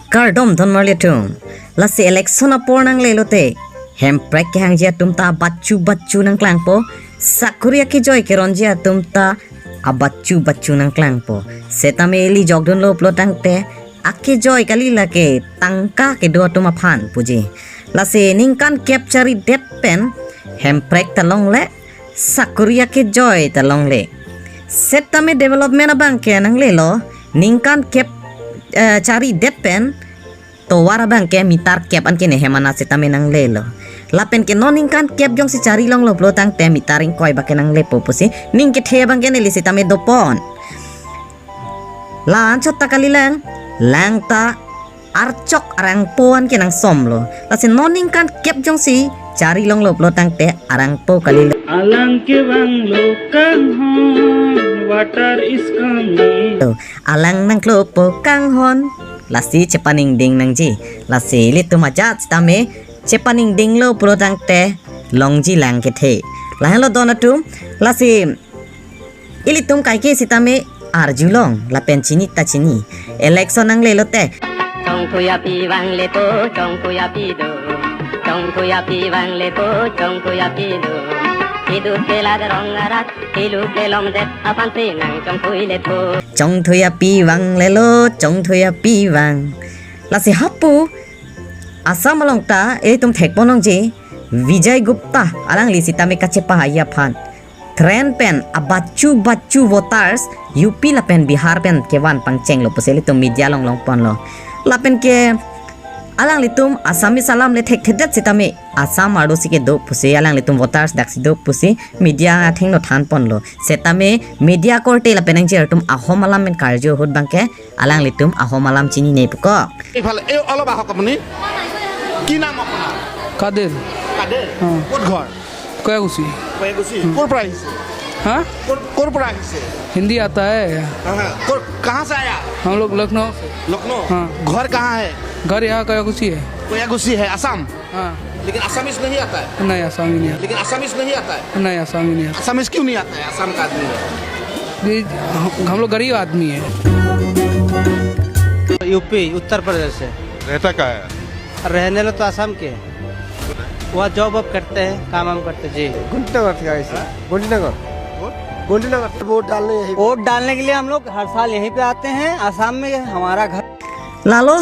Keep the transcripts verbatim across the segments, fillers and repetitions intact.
Kardom don marli atum. Lasi election apor nangle lote, hemprek kehangji atum ta abatchu batchu nangklangpo. Sakori akejoi keronji atum ta abatchu batchu nangklangpo. Setame ili jokdunlo pulo tangte, akejoi kali lake tangka kedo atum aphan puji. Lasi ningkan kep charidet pen hemprek ta longle, sakori akejoi ta longle. Setame development abangke nanglelo, ningkan kep, eh, charidet pen tovar abangke meter kep anke ne hem ana setame nanglelo. Lapen ke non ningkan kep jongsi chari longlo pulo tangte meter ingkoi abangke nanglepo pusi ning kethe abangke neli setame dopon. La-anchot ta kalilang, lang ta archok arangpo anke nangsomlo. Lasi non ningkan kep jongsi chari longlo pulo tangte arangpo kalilang. Alang kevanglo kanghon, water is coming. To, alang nangklopo kanghon. Lasi chepaningding nangji. Lasi ilitum ajat setame chepaningdinglo pulo tangte longji lang kethe. Lahenlo don atum. Lasi ilitum kaike setame arjulong lapen chini ta chini. Election nangle lote. Chongthuya pi vangle to, chongthuya pi do. Chongthuya pi vangle to, chongthuya pi do. Idu ke lad rong arat, ilu ke lomdet aphan si nangchongthui le to. Chongthuya pi vanglelo, chongthuya pi vang. Lasi hapu, Assam along ta, ilitum thekponlongji, Vijay Gupta, alangli setame kachepahaji aphan. Train pen abatchu batchu voters U P lapen Bihar pen kevan pangchenglo pusi ilitum media along longponlo. Lapen ke alanglitum Assamese alam le thekthedet setame Assam arlo si kedo pusi alanglitum voters daksi do pusi media athengno thanponlo. Setame media korte lapen nangji atum ahom alam pen karju ahut abangke alanglitum ahom alam chinine puko. এইফালে, এই অলপ আহক আপুনি। কি নাম আপোনাৰ? কাদিৰ। কাদিৰ? অ। ক'ত ঘৰ? কয়াকুছি। কয়াকুছি। হুম। ক'ৰ পৰা আহিছে? হা? ক'ৰ, ক'ৰ পৰা আহিছে? हिंदी आता है? हाँ, हाँ। ক'ৰ, कहाँ से आया? हम लोग लखनऊ से। लखनऊ? हाँ। घर कहाँ है? घर यहाँ कयाकुसी है। कयाकुसी है, असम? हाँ। लेकिन असमीज नहीं आता है? नहीं, आसामी नहीं आता। लेकिन असमीज नहीं आता है? नहीं, आसामी नहीं आता। असमीज क्यों नहीं आता है, असम का आदमी है? ये हम, हम लोग गरीब आदमी है। यूपी, उत्तर प्रदेश से। रहता कहाँ है? रहने वाले तो असम के। वहाँ जॉब वॉब करते हैं, काम वाम करते हैं, जी। गुमतीनगर से आए थे। गुमतीनगर। कौन? गुमतीनगर से वोट डालने यही। वोट डालने के लिए हम लोग हर साल यहीं पे आते हैं। आसाम में हमारा घर। Lalo,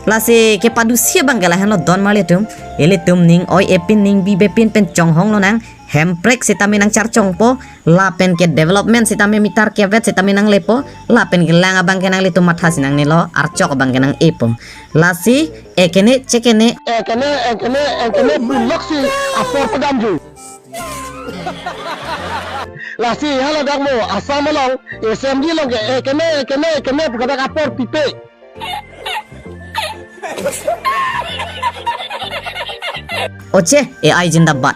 lasi kepadusi abangke lahenlo don marli atum. Ilitum ning oi-e pin ning bibe pin pen chonghong lonang. Hemprek setame nangcharchongpo, lapen ke development setame meter kevet setame nanglepo, lapen ke lang abangke nanglitum matha si nangnelo, archok abangke nang-epo. Lasi, ekene, chekene, ekene, ekene, ekene, mulak si apor padamji. Lasi, hala dakmo, Assam along, S M G along ke, ekene, ekene, ekene, pu kadak apor pipe. Oche, A I zindabad.